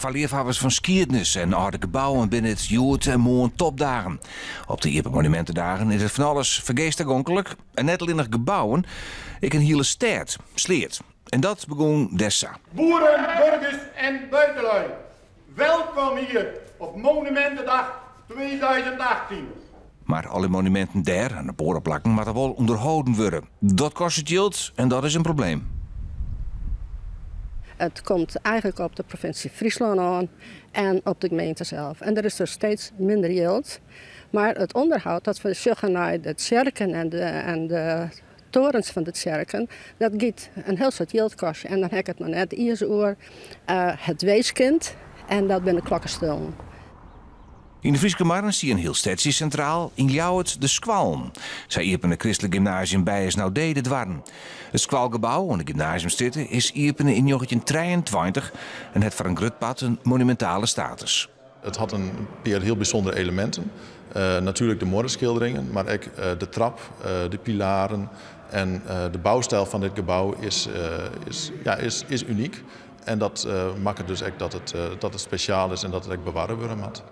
Foar leafhawwers fan skiednis en âlde gebouwen binne it hjoed en moarn topdagen. Op de Iepen Monumintedagen is it fan alles fergees tagonklik. En net allinnich gebouwen, ek in hiele stêd, Sleat. En dat begûn dêr sa. Boeren, burgers en buitenlui, welkom hier op Monumentendag 2018. Mar alle monuminten dêr en op oare plakken moatte wol ûnderholden wurde. Dat kostet jild en dat is in probleem. It komt eigenlik op de provinsje Fryslân oan en op de gemeente sels. En der is dus steeds minder jild. Mar it ûnderhâld, dat we sjogge nei de tsjerken en de torens fan de tsjerken, dat giet in hiel soad jild kostje. En dan ha ik it noch net iens oer het weeskind en dat binne de klokkestuollen. Yn de Fryske Marren stie in hiel stedsje sintraal, yn Ljouwert de skoallen. Sa iepene Kristlik Gymnasium Beyers Naudé de doarren. It skoalgebou oan de Gymnasiumstrjitte is iepene yn 1923 en hat foar in grut part in monumintale status. It hat in pear hiel bysûndere eleminten. Natuerlik de muorreskilderingen, mar ek de trap, de pilaren en de boustyl fan dit gebou is unyk. En dat makket dus ek dat it spesjaal is en dat it ek bewarre wurde moat.